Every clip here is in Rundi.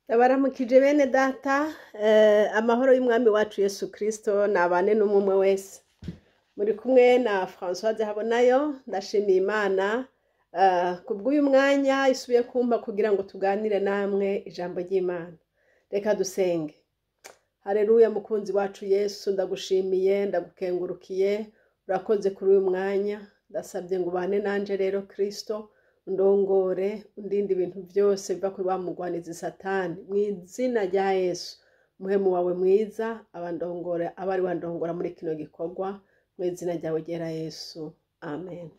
Ndabaramukije bene data, amahoro y'umwami wacu Yesu Kristo nabane n'umwe wese. Muri kumwe na Françoise Habonayo, ndashimiye Imana kubw'uyu mwanya isubiye kumpa kugira ngo tuganire namwe ijambo ry'Imana. Reka dusenge. Haleluya mukunzi wacu Yesu, ndagushimiye, ndagukengurukiye, urakoze kuri uyu mwanya. Ndasabye ngo ubane nanje rero Kristo, undongore, undinde ibintu byose biva kuri wa mugwanizi Satani. Mu izina rya Yesu, muhemu wawe mwiza abandongore, abe ari wandongora muri kino gikorwa, mu izina ryawe ryera Yesu. Amen.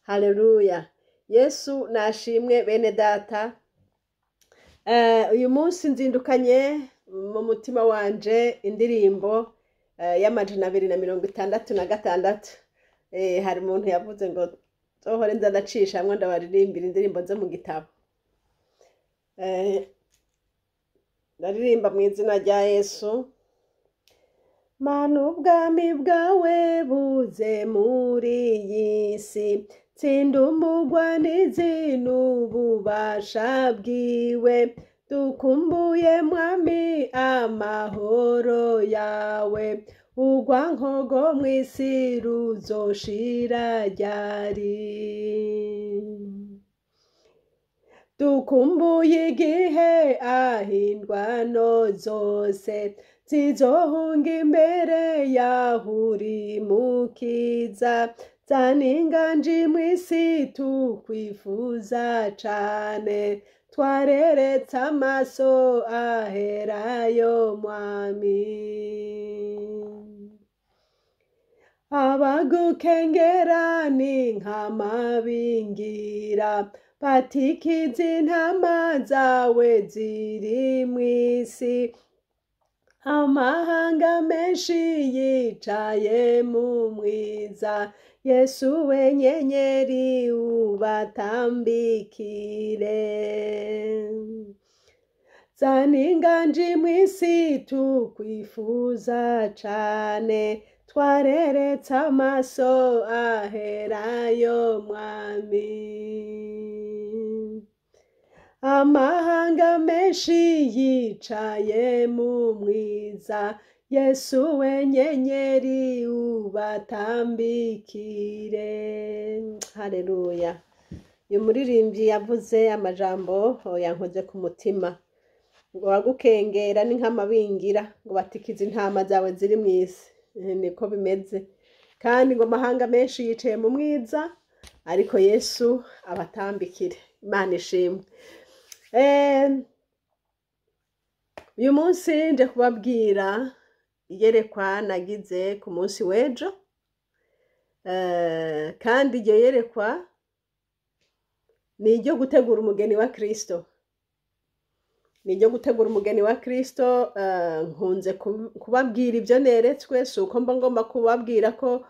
Haleluya. Yesu nashimwe bene data. Uyu munsi nzindukanye mu mutima wanje indirimbo y'266. Hari umuntu yavuze ngo nzohore nza ndacishamwo ndabaririmbira indirimbo zo mu gitabo. Ndaririmba mu izina rya Yesu. Mana ubwami bwawe buze muri iyi si, tsinda umugwanizi n'ububasha bwiwe, dukumbuye mwami amahoro yawe, urwankogo mw'isi ruzoshira ryari. Dukumbuye igihe ahindwano zose zizohunga imbere yaho uri mukiza, zana inganji mw'isi tukwifuza cane, twareretse amaso aherayo mwami. Abagukengera ni nk'amabingira, batikiza intama zawe ziri mw'isi, amahanga menshi yicaye mu mwiza, Yesu we nyenyeri ubatambikire. Zana inganji mw'isi tukwifuza cane, twareretse amaso aherayo mwami. Amahanga menshi yicaye mu mwiza, Yesu we nyenyeri ubatambikire. Haleluya. Uyu muririmbyi yavuze amajambo yankoze ku mutima. Ngo bagukengera ni nk'amabingira, ngo batikize intama zawe ziri mw'isi. Niko bimeze. Kandi ngo amahanga menshi yicaye mu mwiza, ariko Yesu abatambikire. Imana ishimwe. Uyu munsi nje kubabwira iyerekwa nagize ku munsi w'ejo. Kandi iryo yerekwa ni iryo gutegura umugeni wa Kristo. Ni iryo gutegura umugeni wa Kristo. Nkunze kubabwira ibyo neretswe, si uko mba ngomba kubabwira ko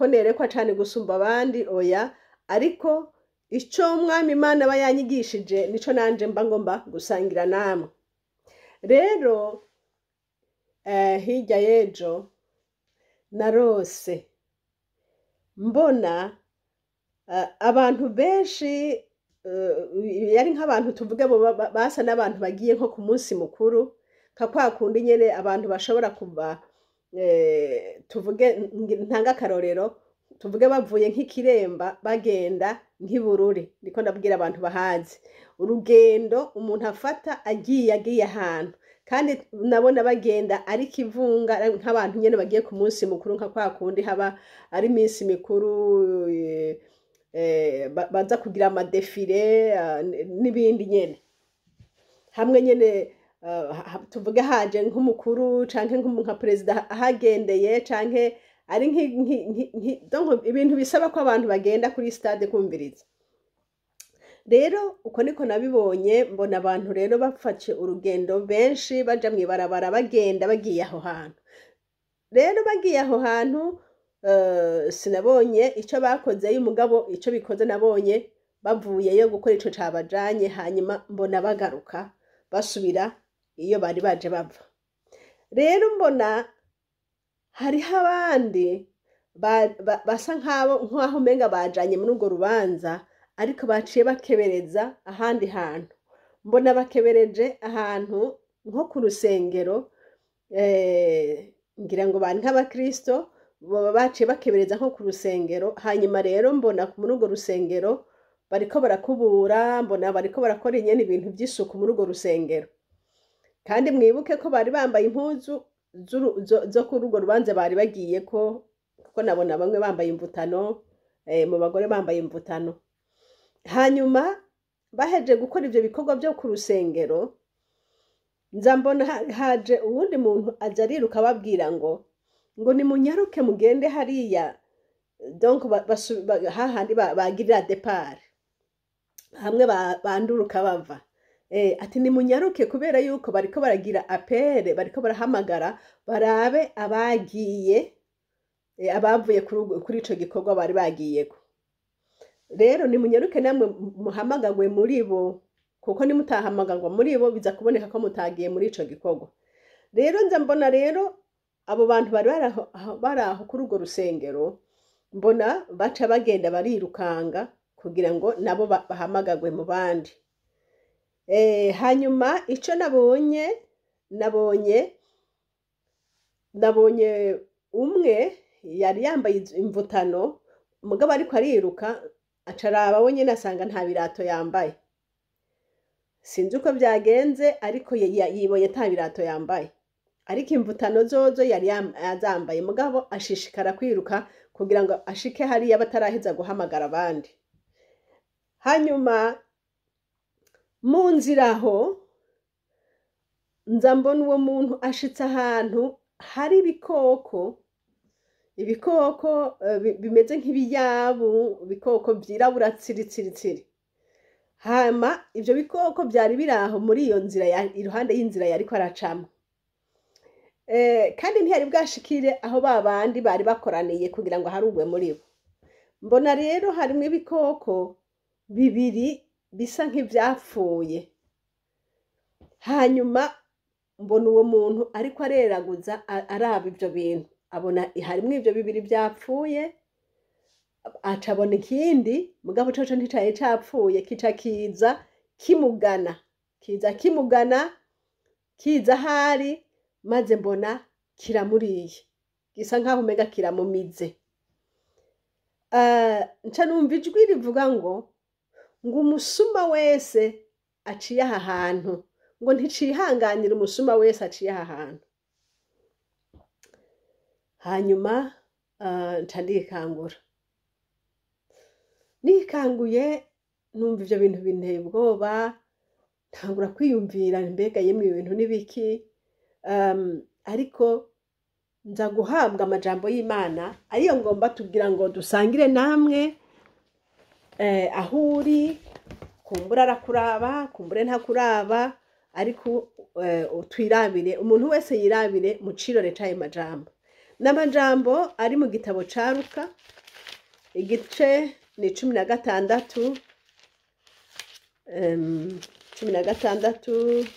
nerekwa cane gusumba abandi, oya, ariko ico Umwami Imana aba yanyigishije nico nanje mba ngomba gusangira namwe. Rero hirya y'ejo narose mbona abantu benshi, yari nk'abantu tuvuge basa n'abantu bagiye nko ku munsi mukuru, nka kwa kundi nyene abantu bashobora kuva, tuvuge ntanga akarorero, tuvuge bavuye nk'ikiremba bagenda nk'ibururi, ndiko ndabwira abantu bahazi urugendo umuntu afata agiye ahantu, kandi nabona bagenda ari kivunga nk'abantu nyene bagiye ku munsi mukuru, nka kwa kundi haba ari iminsi mikuru, baza kugira amadefire n'ibindi nyene, hamwe nyene tuvuge haje nk'umukuru canke nka perezida ahagendeye, canke ari donc ibintu bisaba ko abantu bagenda kuri stade kumviriza. Rero uko niko nabibonye, mbona abantu rero bafashe urugendo benshi baja mw'ibarabara bagenda bagiye aho hantu. Rero bagiye aho hantu, sinabonye ico bakozeyo, umugabo ico bikoze nabonye bavuyeyo gukora ico cabajanye, hanyuma mbona bagaruka basubira iyo bari baje bava. Rero mbona hariho abandi basa nk'aho umenga bajanye muri urwo rubanza, ariko baciye bakebereza ahandi hantu. Mbona bakebereje ahantu nko ku rusengero, ngira ngo bari nk'abakristo, baba baciye bakebereza nko ku rusengero. Hanyuma rero mbona muri urwo rusengero bariko barakubura, mbona bariko barakora nyene ibintu vy'isuku muri urwo rusengero. Kandi mwibuke ko bari bambaye impuzu zo kuri urwo rubanza bari bagiyeko, kuko nabona bamwe bambaye imvutano, mu bagore bambaye imvutano. Hanyuma baheje gukora ivyo bikorwa vyo ku rusengero, nza mbona haje uwundi muntu aza ariruka ababwira ngo nimunyaruke mugende hariya, donc hahandi bagirira départ, hamwe banduruka bava. Ati nimunyaruke kubera yuko bariko baragira appel, bariko barahamagara barabe abagiye, abavuye kuri ico gikorwa bari bagiyeko. Rero nimunyaruke namwe muhamagagwe muri bo, kuko nimutahamagagwa muri bo biza kuboneka ko mutagiye muri ico gikorwa. Rero nza mbona rero abo bantu bari baraho kuri urwo rusengero, mbona baca bagenda barirukanga kugira ngo nabo bahamagagwe mu bandi. Hanyuma ico nabonye umwe yari yambaye imvutano, mugabo ariko ariruka acaraba we nyene asanga nta birato yambaye. Sinzi uko vyagenze, ariko yibonye nta birato yambaye, ariko imvutano zozo yari azambaye, mugabo ashishikara kwiruka kugira ngo ashike hariya bataraheza guhamagara abandi. Hanyuma mu nzira aho nza mbona uwo muntu ashitse ahantu hari ibikoko, ibikoko bimeze nk'ibiyabu, ibikoko vyirabura tsiritsiritsiri. Hama ivyo bikoko vyari biri aho muri iyo nzira, iruhande y'inzira yariko aracamwo. Kandi ntiyari bwashikire aho ba bandi bari bakoraniye kugira ngo harugwe muri bo. Mbona rero harimwo ibikoko bibiri bisa nk'ivyapfuye. Hanyuma mbona uwo muntu ariko areraguza araba ivyo bintu, abona harimwo ivyo bibiri vyapfuye, aca abona ikindi mugabo coco nticari capfuye, kica kiza kimugana, kiza kimugana, kiza ahari, maze mbona kiramuriye, gisa nkaho umenga kiramumize. Nca numva ijwi rivuga ngo umusuma wese aciye aha hantu, ngo nticihanganira umusuma wese aciye aha hantu. Hanyuma nca ndikangura. Nikanguye numva ivyo bintu binteye ubwoba, ntangura kwiyumvira mbega yemwe ibintu n'ibiki. Ariko nza guhabwa amajambo y'Imana ariyo ngomba tugira ngo dusangire namwe. Aho uri kumbura arakuraba, kumbure ntakuraba, ariko twirabire, umuntu wese yirabire mu cirore c'ayo majambo. N'amajambo ari mu gitabo ca Luka, igice ni 16, 16,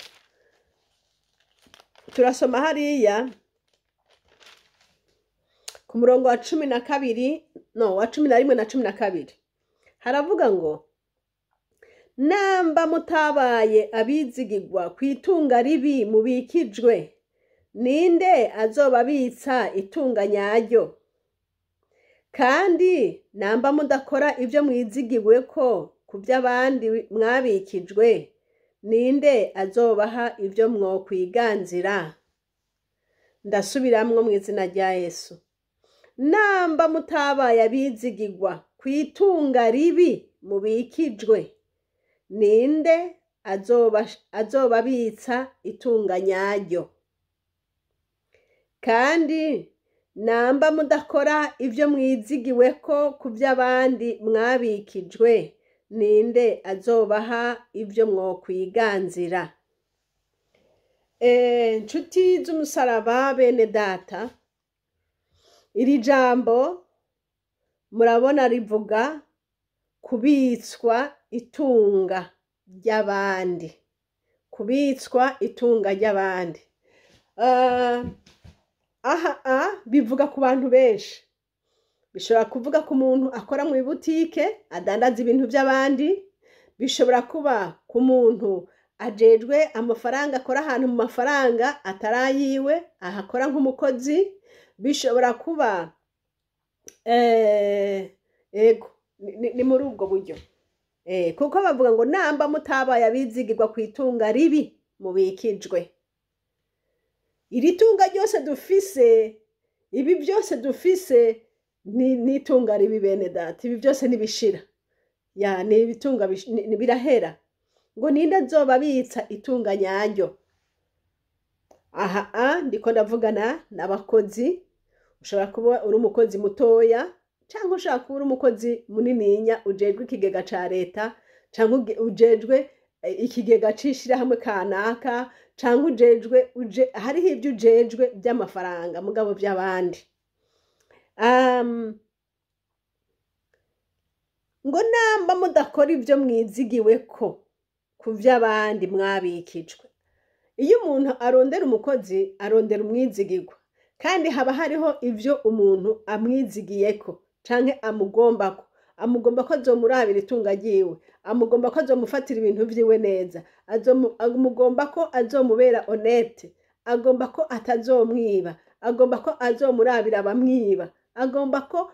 turasoma hariya ku murongo wa 12, no wa 11 na 12. Haravuga ngo namba mutabaye abizigirwa kwitunga ribi mubikijwe, ninde azobabitsa itunga nyaryo? Kandi namba mudakora ivyo mwizigiwe ko ku by'abandi mwabikijwe, ninde azobaha ivyo mwokwiganzira? Ndasubiramwo mu izina rya Yesu. Namba mutabaye abizigirwa kwitunga ribi mubikijwe, ninde azobabitsa itunga nyaryo? Kandi namba mudakora ivyo mwizigiwe ko ku by'abandi mwabikijwe, ninde azobaha ivyo mwokwiganzira? Nshuti z'umusaraba, bene data, iri jambo murabona rivuga kubitswa itunga ry'abandi, kubitswa itunga ry'abandi. Aha bivuga ku bantu benshi. Bishobora kuvuga ku muntu akora mu butike adandaza ibintu by'abandi, bishobora kuba ku muntu ajejwe amafaranga, akora ahantu mu mafaranga atarayiwe, ahakora nk'umukozi. Bishobora kuba ego, ni muri ubwo buryo, kuko bavuga ngo namba mutabaye abizigirwa ku itunga ribi mubikijwe. Iri tunga ryose dufise, ibi byose dufise ni itunga ribi, bene data. Ibi byose nibishira, ya ni ibitunga birahera. Ngo ninde azoba abitsa itunga nyaryo? Aha ndiko ndavugana n'abakozi. Ushobora kuba uri umukozi mutoya, cyangwa ushobora kuba uri umukozi munininya, ujejwe ikigega ca leta, cyangwa ujejwe ikigega c'ishirahamwe kanaka, cyangwa ujejwe hariho ibyo ujejwe by'amafaranga mugabo by'abandi. Ngo namba mudakora ibyo mwizigiwe ko ku by'abandi mwabikijwe. Iyo umuntu arondera umukozi, arondera umwizigirwa, kandi haba hariho ibyo umuntu amwizigiyeko canke amugombako. Amugomba ko azomurabira itunga ryiwe, amugomba ko azomufatira ibintu vyiwe neza, amugomba ko azomubera honnête, agomba ko atazomwiba, agomba ko azomurabira abamwiba, agomba ko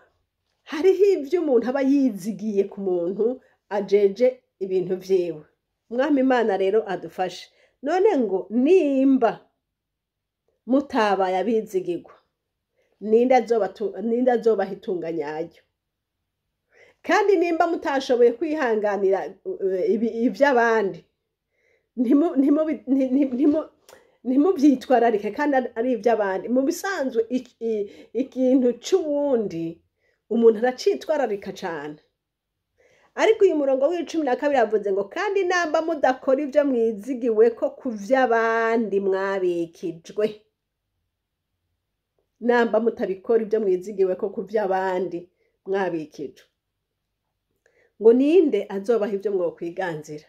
hariho ibyo umuntu aba yizigiye ku muntu ajeje ibintu vyiwe. Umwami Imana rero adufashe. None ngo nimba mutabaye abizigirwa, ninde azobaha itunga nyaryo? Kandi nimba mutashoboye kwihanganira iby'abandi, ntimubyitwararike kandi ari iby'abandi. Mu bisanzwe ikintu c'uwundi umuntu aracitwararika cane. Ariko uyu murongo w'12 avuze ngo kandi namba mudakora ibyo mwizigiwe ko ku vy'abandi mwabikijwe, namba mutabikora ibyo mwizigiwe ko ku vy'abandi mwabikijwe, ngo ninde azobaha ibyo mwokwiganzira?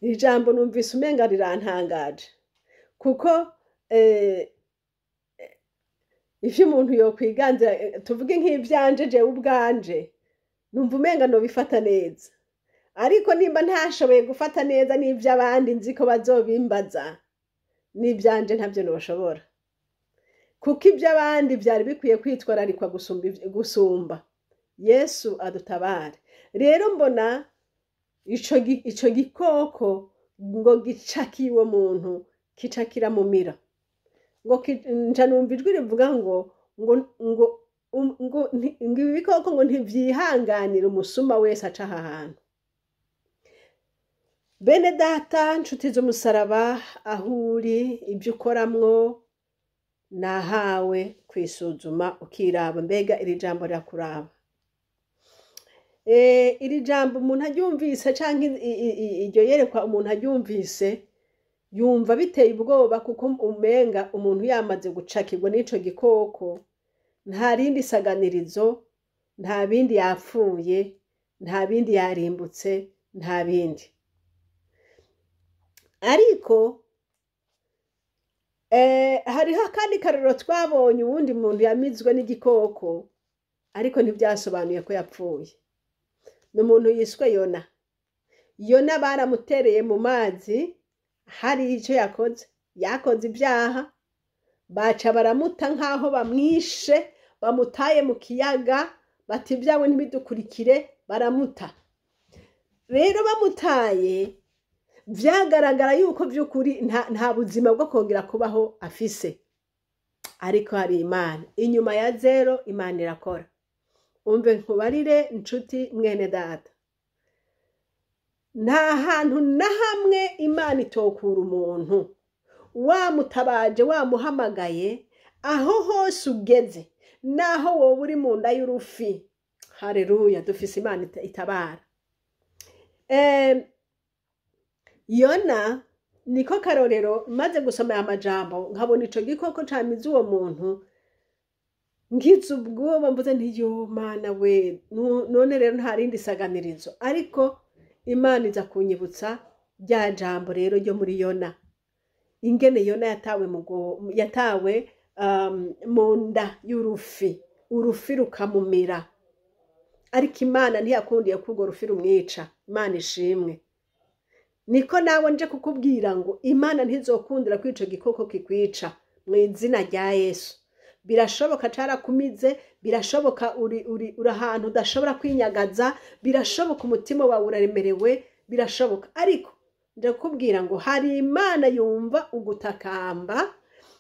Iri jambo numvise umenga rirantangaje, kuko ivyo umuntu yokwiganzira, tuvuge nk'ivyanje, jewe ubwanje numva umenga nobifata neza, ariko nimba ntashoboye gufata neza n'ivy'abandi nzi ko bazobimbaza, n'ivyanje ntavyo noshobora, kuko ivy'abandi vyari bikwiye kwitwararikwa gusumba. Yesu adutabare. Rero mbona ico gikoko ngo gicakiye uwo muntu, kica kiramumira. Ngo nca numva ijwi rivuga ngo ngo ngo ngo ngo ibi bikoko ngo ntivyihanganira umusuma wese aca aha hantu. Bene data, nshuti z'umusaraba, aho uri, ibyo ukoramwo, nahawe kwisuzuma ukiraba. Mbega iri jambo rirakuraba? Iri jambo umuntu aryumvise, canke iryo yerekwa umuntu aryumvise, yumva biteye ubwoba, kuko umenga umuntu yamaze gucakirwa n'ico gikoko, nta rindi saganirizo, nta bindi, yapfuye, nta bindi, yarimbutse, nta bindi. Ariko hariho akandi karero twabonye, uwundi muntu yamizwe n'igikoko, ariko ntibyasobanuye ko yapfuye. Ni umuntu yiswe Yona. Yona baramutereye mu mazi, hari icyo yakoze, yakoze ibyaha, baca baramuta nk'aho bamwishe, bamutaye mu kiyaga, bati ibyawe ntibidukurikire, baramuta. Rero bamutaye, vyagaragara yuko by'ukuri nta buzima bwo kongera kubaho afise. Ariko hari Imana inyuma ya zero, Imana irakora. Umve nkubarire, nshuti mwene data, nta hantu na hamwe Imana itokura umuntu wamutabaje, wamuhamagaye. Aho hose ugeze, naho wowe uri mu nda y'urufi, hareruya, dufise Imana itabara. Yona niko karorero. Maze gusoma aya majambo, nkabona ico gikoko camize uwo muntu, ngize ubwoba, mvuze nti: "Yo Mana we, none rero nta rindi saganirizo?" Ariko Imana iza kunyibutsa rya jambo rero ryo muri Yona, ingene Yona yatawe mu yatawe mu nda y'urufi, urufi rukamumira, ariko Imana ntiyakundiye ko urwo rufi rumwica. Imana ishimwe. Niko nawe nje kukubwira ngo Imana ntizokundira ko ico gikoko kikwica mu izina rya Yesu. Birashoboka carakumize, birashoboka uri ahantu udashobora kwinyagaza, birashoboka umutima wawe uraremerewe, birashoboka. Ariko nje kukubwira ngo hari Imana yumva ugutakamba,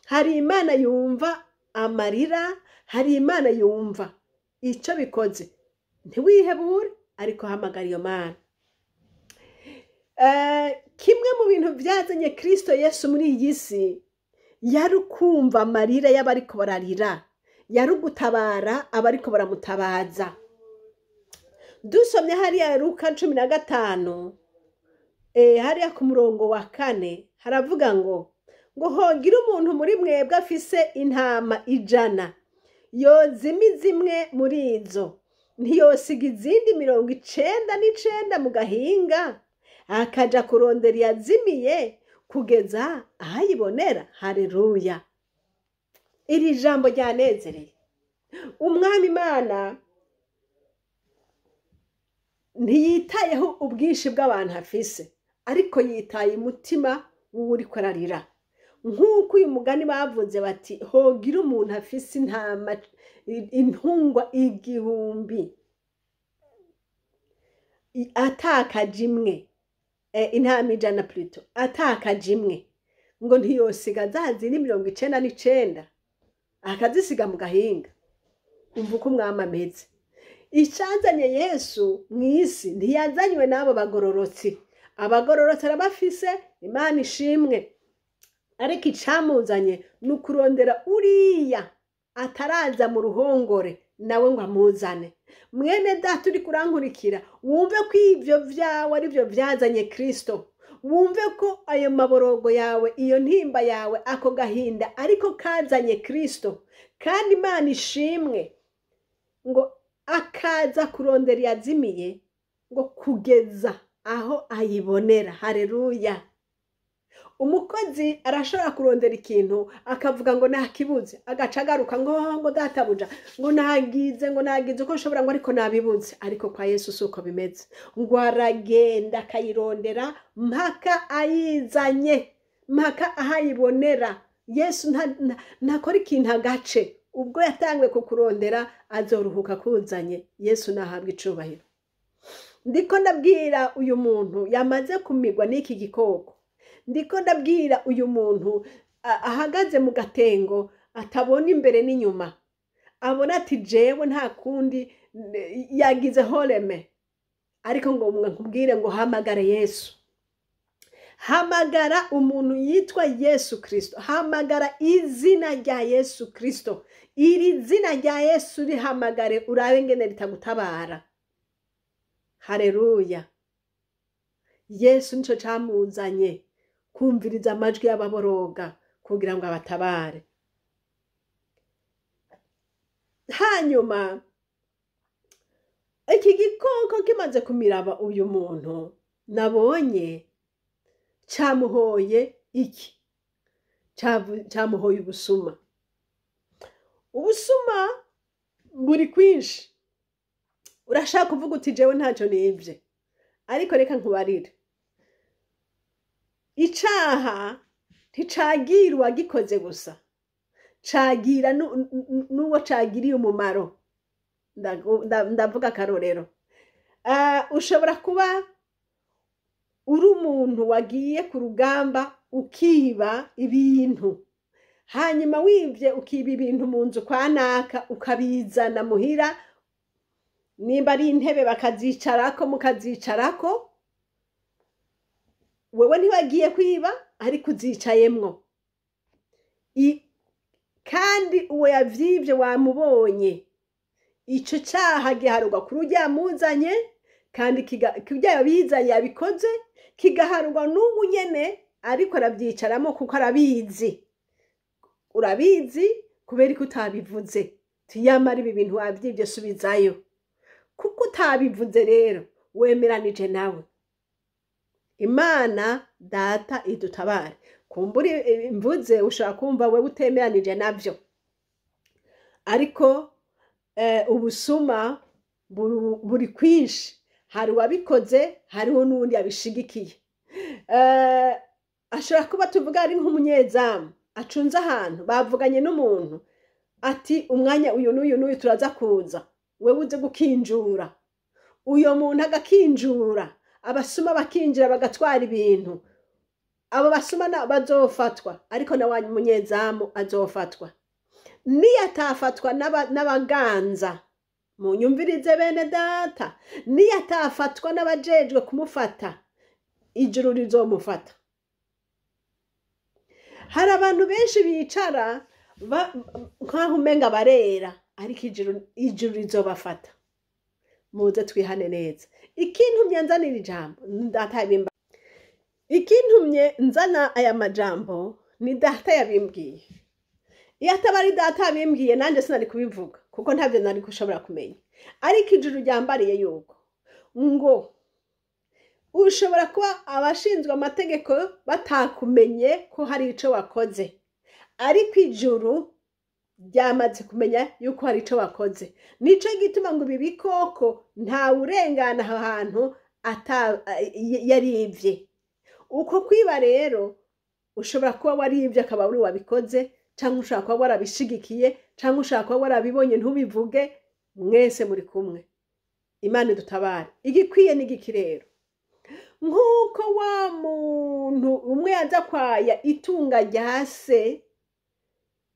hari Imana yumva amarira, hari Imana yumva ico bikoze. Ntiwihebure, ariko hamagara iyo Mana. Kimwe mu bintu byazanye Kristo Yesu muri iyi si, yari ukumva amarira y'abariko bararira, yari ugutabara abariko baramutabaza. Dusomye hariya Luka 15, hariya ku murongo wa 4, haravuga ngo hogira umuntu muri mwebwe afise intama 100, yozimiza imwe muri izo, ntiyosiga izindi 99 mu gahinga, akaja kurondera iyazimiye kugeza ahayibonera. Haleluya! Iri jambo ryanezereye. Umwami Imana ntiyitayeho ubwinshi bw'abantu afise, ariko yitaye umutima w'uwuriko ararira. Nk'uko uyu mugani bavuze bati hogira umuntu afise intama intungwa 1000 atakaje imwe, intama 100 plutôt, atakaje imwe, ngo ntiyosiga za zindi 99 akazisiga mu gahinga. Umva uko umwami ameze. Icazanye Yesu mw'isi ntiyazanywe n'abo bagororotsi. Abagororotsi arabafise, Imana ishimwe. Ariko icamuzanye ni ukurondera uriya ataraza mu ruhongore, nawe ngo amuzane. Mwene data uri kurankurikira, wumve ko ivyo vyawe ari vyo vyazanye Kristo. Wumve ko ayo maborogo yawe, iyo ntimba yawe, ako gahinda ariko kazanye Kristo. Kandi Imana ishimwe ngo akaza kurondera iyazimiye, ngo kugeza aho ayibonera. Haleluya! Umukozi arashobora kurondera ikintu akavuga ngo nakibuze, agaca agaruka ngo databuja, ngo nagize uko nshobora, ngo ariko nabibuze. Ariko kwa Yesu si uko bimeze. Ngo aragenda akayirondera mpaka ayizanye, mpaka ahayibonera. Yesu ntakora ikintu agace. Ubwo yatangwe kukurondera azoruhuka kuzanye. Yesu nahabwa icubahiro. Ndiko ndabwira uyu muntu yamaze kumigwa n'iki gikoko. Ndiko ndabwira uyu muntu ahagaze mu gatengo atabona imbere n'inyuma, abona ati jewe nta kundi, yagize horeme. Ariko ngo nkubwire ngo hamagare Yesu. Hamagara umuntu yitwa Yesu Kristo. Hamagara izina rya Yesu Kristo. Iri zina rya Yesu rihamagare, urabe ngene ritagutabara. Haleluya! Yesu nico camuzanye, kumviriza amajwi y'ababoroga kugira ngo abatabare. Hanyuma iki gikoko kimaze kumiraba uyu muntu nabonye, camuhoye iki? Camuhoye ubusuma. Ubusuma buri kwinshi. Urashaka kuvuga uti jewe ntacyo nibye, ariko reka nkubarire. Icaha nticagira uwagikoze gusa, cagira n'uwo cagiriye umumaro. Ndavuga akarorero. Ushobora kuba uri umuntu wagiye ku rugamba ukiba ibintu, hanyuma wivye ukiba ibintu mu nzu kwa naka, ukabizana muhira, nimba ari intebe bakazicarako, mukazicarako. Wewe ntiwagiye kwiba, ariko uzicayemwo. Kandi uwo yavyivye wamubonye. Ico caha giharurwa kuri urya muzanye, kandi kurya yabizanye yabikoze, kigaharurwa n'ubu nyene ariko arabyicaramo kuko arabizi. Urabizi kubera ko utabivuze. Tiyamara ibi bintu wavyivye subizayo. Kuko utabivuze rero wemeranije nawe. Imana data idutabare. Kumbura mvuze ushobora kumva wewe utemeranije navyo. Ariko ubusuma buri kwinshi. Hari uwabikoze, hariho n'uwundi yabishigikiye. Ashobora kuba tuvuga ari nk'umunyezamu acunze ahantu, bavuganye n'umuntu ati umwanya uyu n'uyu n'uyu turaza kuza, wewe uze gukinjura. Uyo muntu agakinjura, abasuma bakinjira bagatwara ibintu. Abo basuma bazofatwa, ariko na wa munyezamu azofatwa. Niyatafatwa n'abaganza, munyumvirize bene data, niyatafatwa n'abajejwe kumufata, ijuru rizomufata. Hari abantu benshi bicara nkaho umenga barera, ariko ijuru rizobafata. Muze twihane neza. Ikintumye nzanira ijambo, data yabimba. Ikintumye nzana aya majambo ni data yabimbwiye. Iyo ataba ari data yabimbwiye nanjye sinari kubivuga, kuko ntabyo nari gushobora kumenya. Ariko ijuru ryambariye yuko ngo ushobora kuba abashinzwe amategeko batakumenye ko hari ico wakoze, ariko ijuru ryamaze kumenya yuko hari ico wakoze. Nico gituma ngo ibi bikoko nta urengana aho hantu yarivye. Uko kwiba rero ushobora kuba warivye akaba uri wabikoze, canke ushobora kuba warabishigikiye, canke ushobora kuba warabibonye ntubivuge. Mwese muri kumwe. Imana idutabare. Igikwiye n'igiki rero? Nk'uko wa muntu umwe yaza kwaya itunga rya se,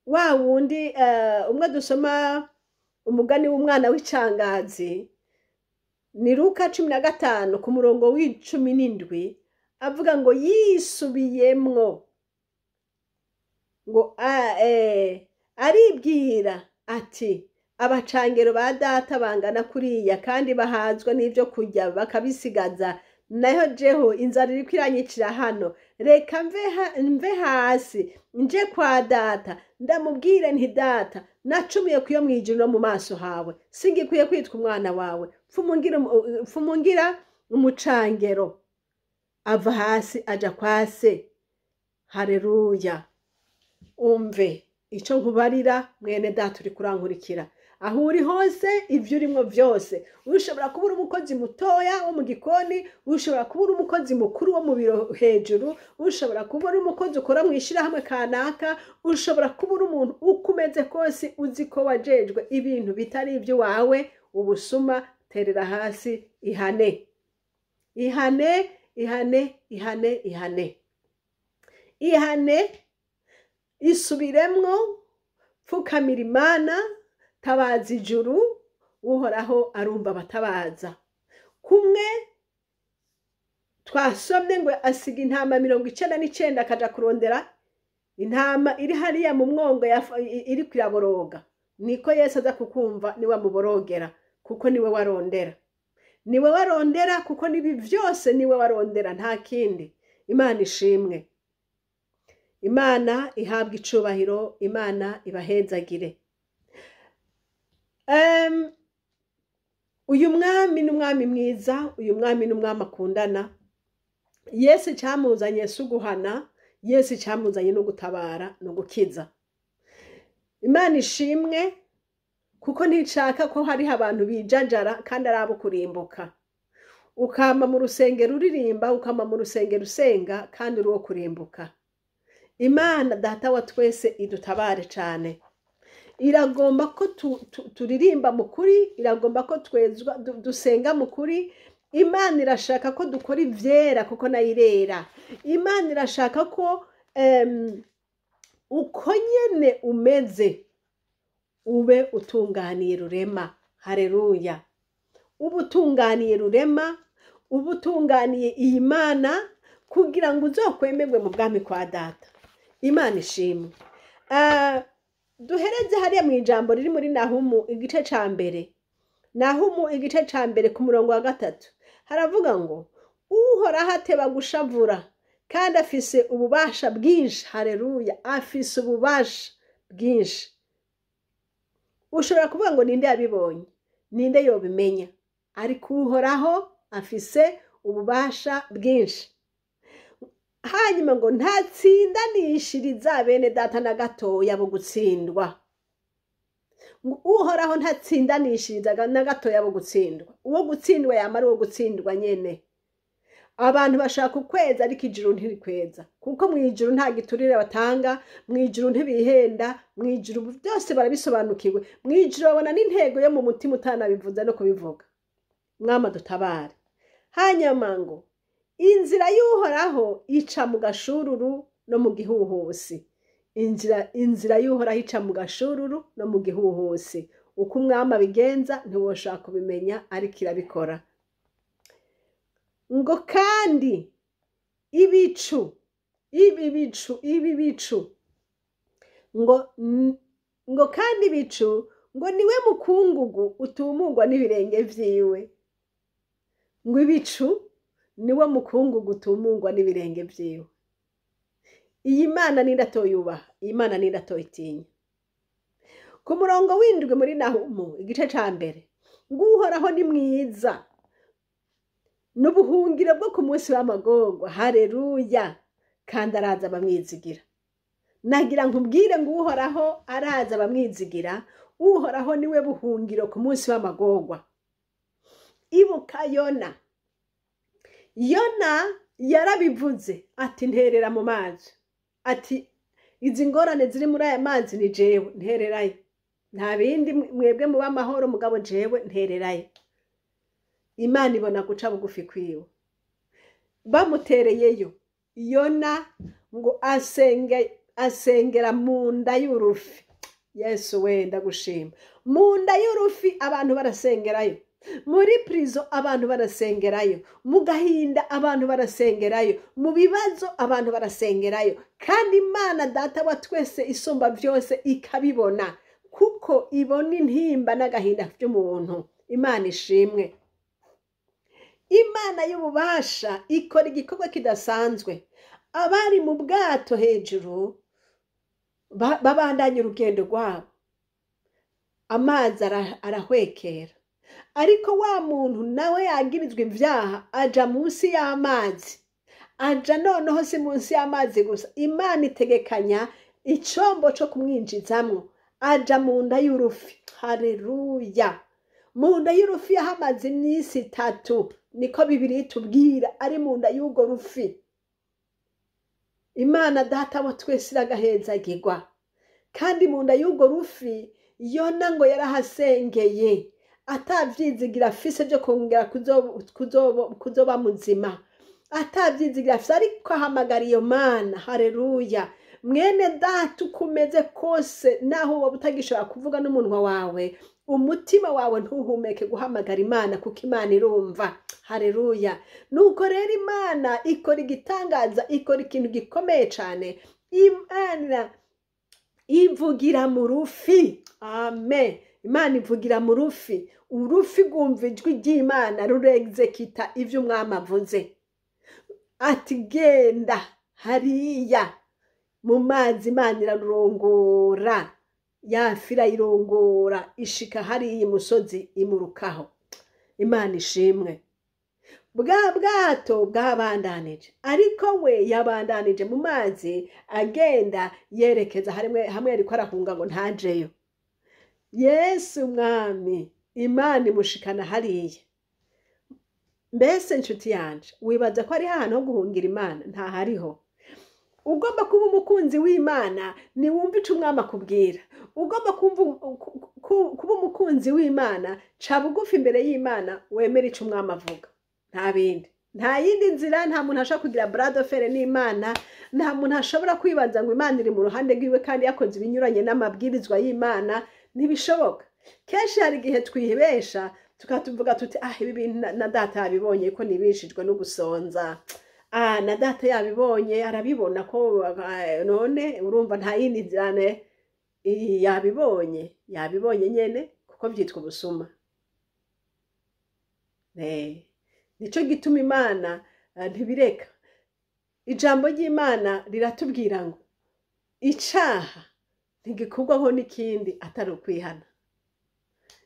wa wundi umwe dusoma umugani w'umwana w'icangazi, ni Luka 15 ku murongo w'17, avuga ngo yisubiyemwo, ngo aribwira ati abacangero ba data bangana kuriya kandi bahazwa n'ivyo kurya bakabisigaza, naho jeho inzara iriko iranyicira hano, reka mve hasi nje kwa data ndamubwire nti data nacumuye kuyo mwijuru no mu maso hawe, singikwiye kwitwa umwana wawe, pfumungira umucangero. Ava hasi aja kwa se. Haleluya. Umve ico nkubarira mwene data uri kurankurikira, aho uri hose, ivyo urimwo vyose. Ushobora kuba uri umukozi mutoya wo mu gikoni, ushobora kuba uri umukozi mukuru wo mu biro hejuru, ushobora kuba uri umukozi ukora mu ishirahamwe kanaka, ushobora kuba uri umuntu uko umeze kose uzi ko wajejwe ibintu bitari ivy'iwawe. Ubusuma terera hasi, ihane, ihane, ihane, ihane, ihane, ihane, isubiremwo, pfukamira Imana, tabaza ijuru. Uhoraho arumva abatabaza. Kumwe twasomye ngo asiga intama 99 akaja kurondera intama iri hariya mu mwongo iri kwiraboroga, niko Yesu aza kukumva niwe amuborogera, kuko niwe warondera, niwe warondera, kuko nibi vyose niwe warondera, nta kindi. Imana ishimwe, Imana ihabwa icubahiro, Imana ibahezagire. Uyu mwami ni umwami mwiza, uyu mwami ni umwami akundana. Yesu icamuzanye si uguhana, Yesu icamuzanye no gutabara no gukiza. Imana ishimwe, kuko nticaka ko hariho abantu bijanjara kandi ari abo kurimbuka. Ukama mu rusengero uririmba, ukama mu rusengero usenga kandi uri uwo kurimbuka. Imana data wa twese idutabare cane. Iragomba ko turirimba mu kuri, iragomba ko twezwa dusenga mu kuri. Imana irashaka ko dukora ivyera kuko nayo irera. Imana irashaka ko uko nyene umeze ube utunganiye rurema. Haleluya. Ube utunganiye rurema, ube utunganiye iyi Mana, kugira ngo uzokwemerwe mu bwami kwa data. Imana ishimwe. Duhereze hariya mu ijambo riri muri Nahumu igice ca mbere. Nahumu igice ca mbere ku murongo wa 3 haravuga ngo Uhoraho ateba gushavura kandi afise ububasha bwinshi. Haleluya, afise ububasha bwinshi. Ushobora kuvuga ngo ninde yabibonye, ninde yobimenya, ariko Uhoraho afise ububasha bwinshi. Hanyuma ngo ntatsindanishiriza bene data na gatoya bo gutsindwa. Ngo Uhoraho ntatsindanishiriza na gatoya bo gutsindwa. Uwo gutsindwa yamara uwo gutsindwa nyene. Abantu bashaka ukweza, ariko ijuru ntirikweza, kuko mu ijuru nta giturire batanga, mu ijuru ntibihenda, mu ijuru byose barabisobanukiwe, mu ijuru babona n'intego yo mu mutima utanabivuze no kubivuga. Mwama dutabare. Hanyuma ngo inzira y'Uhoraho ica mu gashururu no mu gihuhusi. Inzira y'Uhoraho ica mu gashururu no mu gihuhusi. Uko umwami abigenza ntiwoshaka kubimenya, ariko irabikora. Ngo kandi ibicu, ibi bicu, ibi bicu, ngo kandi ibicu ngo niwe mukungugu utumugwa n'ibirenge vyiwe. Ngo ibicu niwe mukungugu utumugwa n'ibirenge vyiwe. Iyi Mana ninde atoyubaha? Iyi Mana ninde atoyitinya? Ku murongo w'indwi muri Nahumu igice ca mbere, ngo Uhoraho ni mwiza, n'ubuhungiro bwo ku munsi w'amagorwa. Haleluya! Kandi araza abamwizigira. Nagira nkubwire ngo Uhoraho araza abamwizigira. Uhoraho niwe buhungiro ku munsi w'amagorwa. Ibuka Yona. Yona yarabivuze ati nterera mu mazi, ati izi ngorane ziri muri aya mazi ni jewe, ntererayo, nta bindi, mwebwe muba amahoro, mugabo jewe ntererayo. Imana ibona guca bugufi kwiwe. Bamutereyeyo, Yona ngo asengera mu nda y'urufi. Yesu we, ndagushima. Mu nda y'urufi abantu barasengerayo, muri prison abantu barasengerayo, mu gahinda abantu barasengerayo, mu bibazo abantu barasengerayo. Kandi Imana Data wa twese isumba byose ikabibona, kuko ibona intimba n'agahinda by'umuntu. Imana ishimwe. Imana y'ububasha ikora igikorwa kidasanzwe. Abari mu bwato hejuru babandanya urugendo rwabo, amazi arahwekera, ariko wa muntu nawe yagirizwa ibyaha aja munsi y'amazi. Aja noneho si munsi y'amazi gusa, Imana itegekanya icombo co kumwinjizamwo, aja mu nda y'urufi. Haleluya! Mu nda y'urufi yahamaze iminsi 3, niko Bibiliya itubwira, ari mu nda y'urwo rufi. Imana Data wa twese iragahezagirwa. Kandi mu nda y'urwo rufi Yona ngo yarahasengeye, atavyizigira afise byo kongera kuzoba muzima, atavyizigira afise, ariko ahamagara iyo Mana. Haleluya! Mwene Data, uko umeze kose, naho woba utagishobora kuvuga n'umunwa wawe, umutima wawe ntuhumeke guhamagara Imana, kuko Imana irumva. Haleluya! Nuko rero Imana ikora igitangaza, ikora ikintu gikomeye cane. Imana ivugira mu rufi. Amen. Imana ivugira mu rufi. Urufi rwumva ijwi ry'Imana, rurexekita ivyo umwami avuze. Ati genda hariya mu mazi. Imana irarurongora, ya fi irayirongora, ishika hariya imusozi imurukaho. Imana ishimwe. Bwa bwato bwabandanije, ariko we yabandanije mu mazi agenda yerekeza hamwe yariko arahunga ngo ntajeyo. Yesu mwami, Imana imushikana hariya. Mbese nshuti yanje, wibaza ko ari ahantu ho guhungira Imana? Ntahariho. Ugomba kuba umukunzi w'Imana niwumva ico umwami akubwira. Ugomba kuba umukunzi w'Imana, ca bugufi imbere y'Imana, wemere ico umwami avuga. Nta bindi, nta yindi nzira. Nta muntu ashobora kugira bras de fer n'Imana. Nta muntu ashobora kwibaza ngo Imana iri mu ruhande rwiwe kandi yakoze ibinyuranye n'amabwirizwa y'Imana. Ntibishoboka. Kenshi hari igihe twihebesha tukatuvuga tuti ah, ibi bintu na data yabibonye ko nibishijwe no gusonza. Ah, na data yabibonye, arabibona ko none urumva nta yindi nzira ne yabibonye, yabibonye nyene, kuko vyitwa ubusuma. Nico gituma Imana ntibireka. Ijambo ry'Imana riratubwira ngo icaha ntigikurwaho n'ikindi atari ukwihana.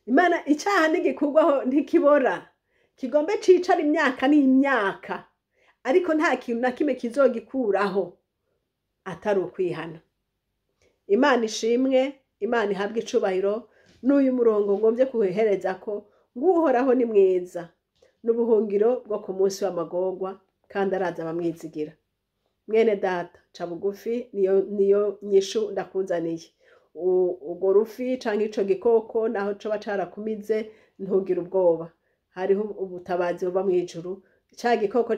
Imana, icaha ntigikurwaho, ntikibora, kigombe cicara imyaka n'imyaka, ariko nta kintu na kimwe kizogikuraho atari ukwihana. Imana ishimwe, Imana ihabwe icubahiro. N'uyu murongo ngombye kuhereza ko ngo Uhoraho ni mwiza, n'ubuhungiro bwo ku munsi w'amagorwa. Kandi araza abamwizigira. Mwene data, ca bugufi, niyo nyishu ndakuzaniye. Urwo rufi canke ico gikoko naho coba carakumize, ntugire ubwoba, hariho ubutabazi buva mw'ijuru. Ca gikoko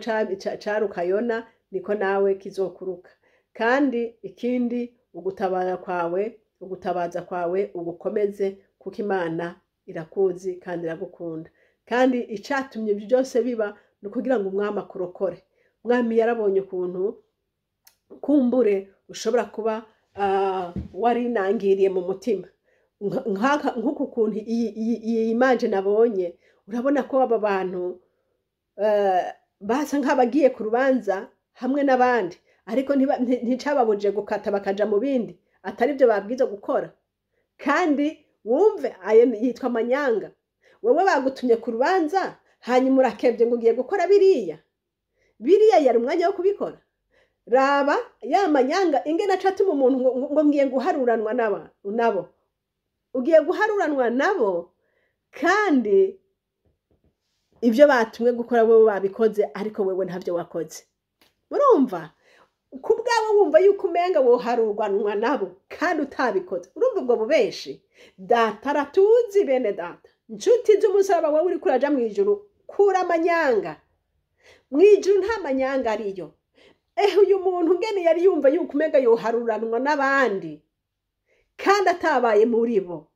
caruka Yona, niko nawe kizokuruka. Kandi ikindi, ugutabara kwawe, ugutabaza kwawe ugukomeze, kuko Imana irakuzi kandi iragukunda. Kandi icatumye ibyo byose biba ni ukugira ngo umwami akurokore. Umwami yarabonye ukuntu kumbure ushobora kuba warinangiriye mu mutima. Nk'uku kuntu iyi image nabonye, urabona ko aba bantu basa nk'abagiye ku rubanza hamwe n'abandi, ariko nticababujije gukata bakaja mu bindi atari byo babwiza gukora. Kandi wumve, ayo yitwa amanyanga. Wowe bagutumye ku rubanza, hanyuma urakebye ngo ugiye gukora biriya biriya, yari umwanya wo kubikora. Raba ya manyanga ingene aca atuma umuntu ngo ngiye guharuranwa nabo. Ugiye guharuranwa nabo, kandi ibyo batumwe gukora wowe babikoze, ariko wewe ntabyo wakoze. Urumva ku bwawe wumva yuko umenga woharurwanwa nabo kandi utabikoze. Urumva ubwo bubeshi? Data aratuzi. Bene data, inshuti z'umusaraba, wowe uriko uraja mw'ijuru, kura amanyanga. Mw'ijuru nta manyanga ariyo. Uyu muntu ngene yari yumva yuko umenga yoharuranwa n'abandi kandi atabaye muri bo,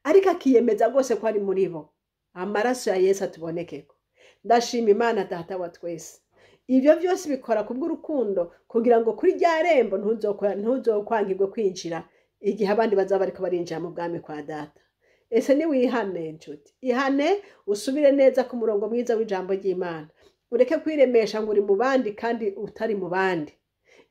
ariko akiyemeza rwose ko ari muri bo. Amaraso ya Yesu atubonekeko. Ndashima Imana Data wa twese. Ibyo byose bikora kubw'urukundo, kugira ngo kuri rya rembo ntuzokwangirwe kwinjira igihe abandi bazaba bariko barinjira mu bwami kwa Data. Ese niwihane, nshuti, ihane, usubire neza ku murongo mwiza w'ijambo ry'Imana, ureke kwiremesha ngo uri mu bandi kandi utari mu bandi.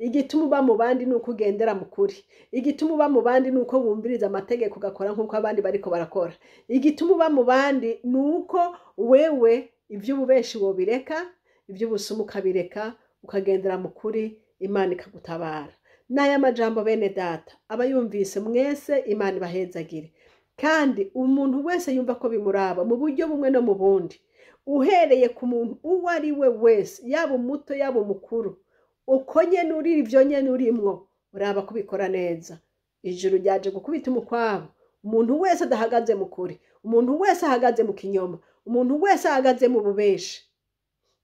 Igituma uba mu bandi ni uko ugendera mu kuri. Igituma uba mu bandi ni uko wumviriza amategeko, ugakora nk'uko abandi bariko barakora. Igituma uba mu bandi ni uko wewe iby'ububeshi wobireka, iby'ubusumu ukabireka, ukagendera mu kuri, Imana ikagutabara. N'aya majambo, bene data, aba yumvise mwese, Imana ibahezagire. Kandi umuntu wese yumva ko bimuraba mu buryo bumwe no mu bundi, uhereye ku muntu uwo ari we wese, yaba umuto, yaba umukuru, uko nyene uri, ivyo nyene urimwo, uraba kubikora neza. Ijuru ryaje gukubita umukwabo umuntu wese adahagaze mu kuri, umuntu wese ahagaze mu kinyoma, umuntu wese ahagaze mu bubeshi,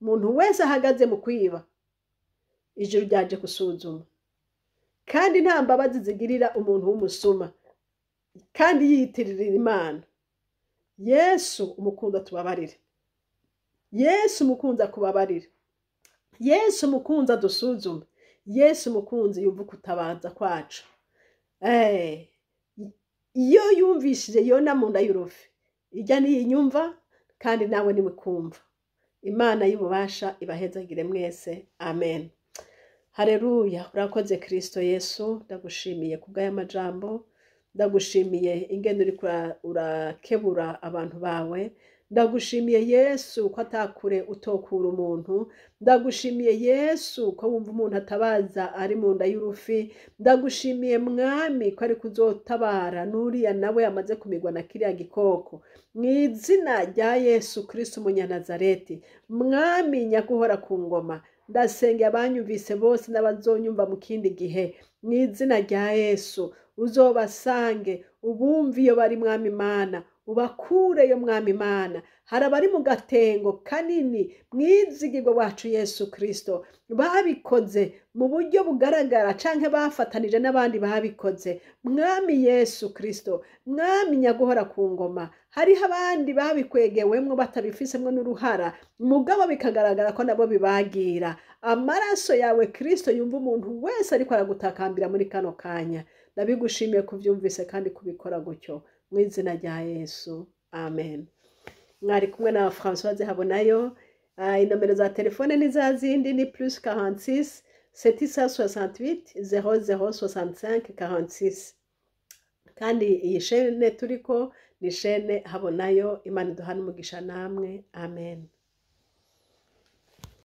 umuntu wese ahagaze mu kwiba. Ijuru ryaje gusuzuma, kandi nta mbabazi zigirira umuntu w'umusuma kandi yiyitirira Imana. Yesu umukunzi atubabarire, Yesu umukunzi akubabarire, Yesu umukunzi adusuzume, Yesu umukunzi yumva ukutabaza kwacu. Iyo yumvishije Yona mu nda y'urufi, ijya niyinyumva, kandi nawe niwe kumva. Imana y'ububasha ibahezagire mwese. Amen. Hareruya. Urakoze Kristo Yesu, ndagushimiye kubw'aya majambo, ndagushimiye ingene uriko urakebura abantu bawe. Ndagushimiye Yesu ko atakure utokura umuntu. Ndagushimiye Yesu ko wumva umuntu atabaza ari mu nda y'urufi. Ndagushimiye Mwami ko ariko uzotabara n'uriya nawe amaze kumigwa na kiriya gikoko. Mu izina rya Yesu Kristo umunyanazareti, Mwami nyaguhora ku ngoma, ndasengeye abanyumvise bose n'abazonyumva mu kindi gihe, mu izina rya Yesu uzobasange, ubumve iyo bari, Mwami Imana, ubakureyo, Mwami Imana. Hari abari mu gatengo kanini, mwizigirwa wacu Yesu Kristo, babikoze mu buryo bugaragara canke bafatanije n'abandi babikoze. Mwami Yesu Kristo, Mwami nyaguhora ku ngoma, hariho abandi babikwegewemwo batabifisemwo n'uruhara, mugabo bikagaragara ko nabo bibagira. Amaraso yawe Kristo yumva umuntu wese ariko aragutakambira muri kano kanya. Ndabigushimiye kuvyumvise kandi kubikora gutyo, mu izina rya Yesu, amen. Mwari kumwe na Françoise Habonayo. Inomero za telefone ni za zindi, ni plus 46 768 00 65 46. Kandi iyi shene turiko ni shene Habonayo. Imana iduhane umugisha namwe. Amen.